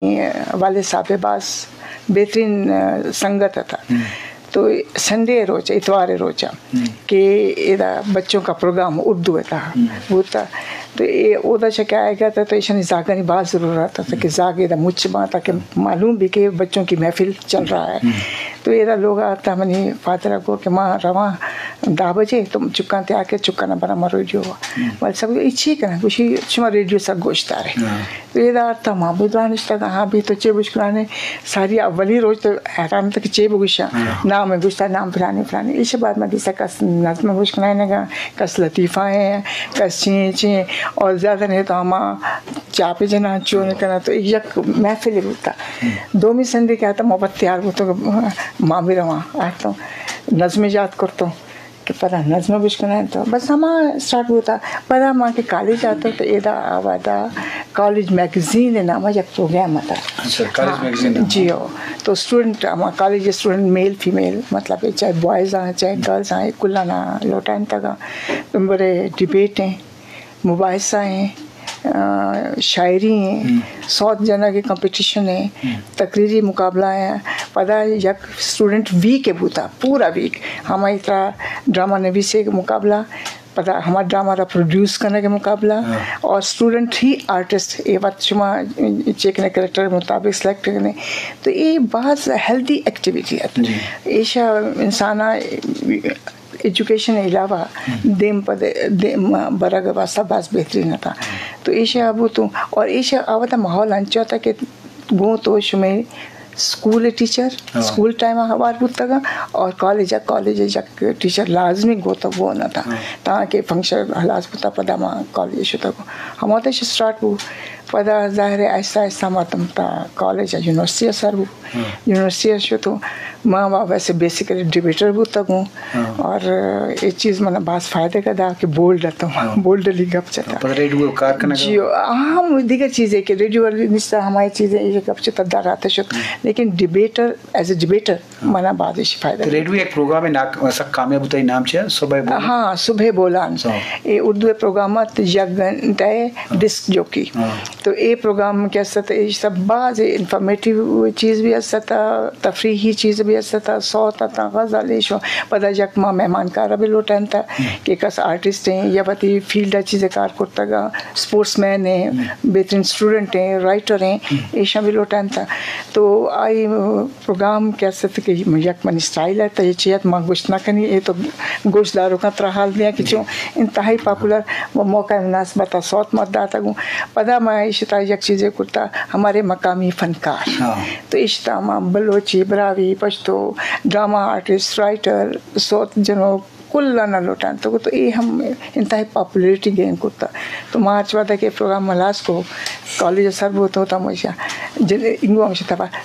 والد صاحب ءِ باز بہترین، آ، سنگت اتاں۔ تو سنڈے ءِ روچ، اتوار ءِ روچ ءَ کہ ادا بچوں کا پروگرام اردو ءِ تہا بوتا۔ تو اے اودا چہ کہ آئیگا تھا تو ایشانی زاگانی باز ضرورت اتاں کہ زاگ ادا مچ باں تاکہ معلوم بھی کہ بچوں کی محفل چل رہا ہے۔ تو ادا لوگ آتا، منی فادر ءَ گو کہ ما رواں دہ بجے، تو چکاں تیار کر، چکاں نہ براں ما ریڈیو ءَ۔ بلے سب اے چی کناں؟ گوشی شما ریڈیو سر گوش دارے۔ تو ادا آتا ما بھی دانشتگ، ہاں بھی تو چے بشکنانے؟ ساری اولی روچ تو حیران تک چے بگوشاں۔ نام گوشتا، نام فلانی فلانی۔ ایش بعد ما دیسا کس نظم گوشکنائینگا، کس لطیفہ ہیں، کس چیں چیں، اور زیادہ نہیں تو ہما چاپے جناں چون کناں تو یک محفل بوتا۔ دومی سنڈے کہ آتا ما پہ تیار بوتوں کہ ما بھی رواں، آتوں نظم یاد کرتوں کہ پدا نظم بشکنائیں تو بس ہما اسٹارٹ بوتا۔ پدا ما کہ کالج آتوں تو ادا آوادا کالج میگزین نام یک پروگرام آتا۔ اچھا، کالج میگزین نام۔ جی ہو۔ تو اسٹوڈنٹ، ہما کالج اسٹوڈنٹ، میل فیمیل، مطلب چاہے بوائز آں چاہے گرلز آں، کلانا لوٹائینتگا۔ بڑے ڈیبیٹ ہیں، مباحثہ ہیں، آ، شاعری ہیں، سوت جنگ کمپٹیشن ہیں، تقریری مقابلہ ہیں۔ پدا یک اسٹوڈنٹ ویک بوتا، پورا ویک۔ ہمائی ترا ڈرامہ نویسی مقابلہ، پدا ہما ڈرامہ را پروڈیوس کرنے کے مقابلہ، اور اسٹوڈنٹ ہی آرٹسٹ، اے وقت شما چیک نے کریکٹر مطابق سلیکٹ کرنے۔ تو اے باز ہیلدی ایکٹیویٹی ہے۔ ایشا انسانا ایجوکیشن علاوہ دیم پہ دے-، دیم برگ واسطہ باز بہترین اتاں۔ تو ایشا ابو تو، اور ایشا آوتا ماحول انچو تا کہ گوں تو شمے اسکول ٹیچر، اسکول ٹائم ہوار بوتگا، اور کالج، کالج یک ٹیچر لازمی گوں تو گون اتاں۔ تاکہ فنکشن ہلاس بوتا پدا ما کالج شتگو۔ ہمودا اسٹارٹ بو۔ پدا ظاہر ہے آہستہ آہستہ مردم تا کالج ء یونیورسٹی ء سر بو۔ یونیورسٹی ء شتوں، ما ویسے بیسیکلی ڈیبیٹر بوتگوں۔ اور اے چیز منا باز فائدہ کا دا کہ بولڈ اتوں، بولڈلی گپ چتا۔ پدا ریڈیو کار کنگ ء؟ جی، ہم دیگر چیزیں کہ ریڈیو والی نشتہ ہماری چیزیں، یہ گپ چتا در آتے شت۔ لیکن ڈیبیٹر، ایز اے ڈیبیٹر، منا باز ایشی فائدہ تو۔ ریڈیو یک پروگرام ناک-، سک کامیاب بوتا، نام چیا؟ صبح بولان۔ ہاں، صبح بولان۔ اے اردو پروگرام ات، یک گھنٹہ ڈسک جوکی۔ تو اے پروگرام کہ است، اے سب باز انفارمیٹیو چیز بھی است، تفریحی چیز بھی است، سوت ات، غزل ایشو۔ پدا یک ما مہمان کار بھی لوٹائینتا کہ کس آرٹسٹ ہیں یا وتی فیلڈ چیز کار کرتگا، اسپورٹس مین ہیں، بہترین اسٹوڈنٹ ہیں، رائٹر ہیں، ایشاں بھی لوٹائینتا۔ تو آئی پروگرام کہ است کہ یک منی اسٹائل ات، یہ چیت ما گوشت نہ کنی، یہ تو گوش داروکاں ترا حال دیاں کہ چون انتہائی پاپولر و موقع مناسبت سوت مت داتا گوں۔ پدا ما ایشی تا یک چیزے کرتا، ہمارے مقامی فنکار۔ تو ایشی تا ما بلوچی، براہوئی، پشتو، ڈرامہ آرٹسٹ، رائٹر، سوت جنوک، کل نہ لوٹائینتگ، تو اے ہم انتہائی پاپولیرٹی گین کرتا۔ تو ما ہرچ وہدا کہ پروگرام ہلاس کو، کالج سر بوت ہوتا، مجھا جن انگو ہم شتبا